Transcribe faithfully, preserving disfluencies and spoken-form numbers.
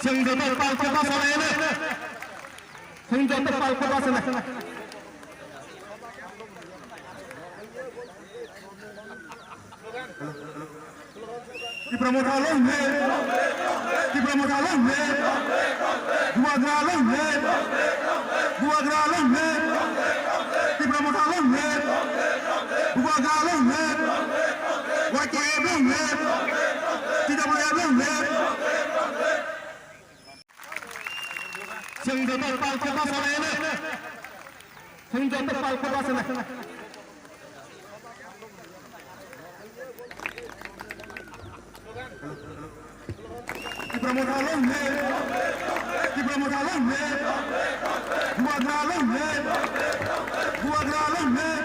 Chwng joto palko bachalaina. Chwng joto palko bachalaina. Tipra Motha long live! Tipra Motha long live! Bubagra long live! Bubagra long live! Tipra Motha long live! Bubagra long live! Y K F long live! T W F long live! Chwng joto palko bachalaina. Chwng joto palko bachalaina. Tipra Motha long live! Tipra Motha long live! Bubagra long live! Bubagra long live!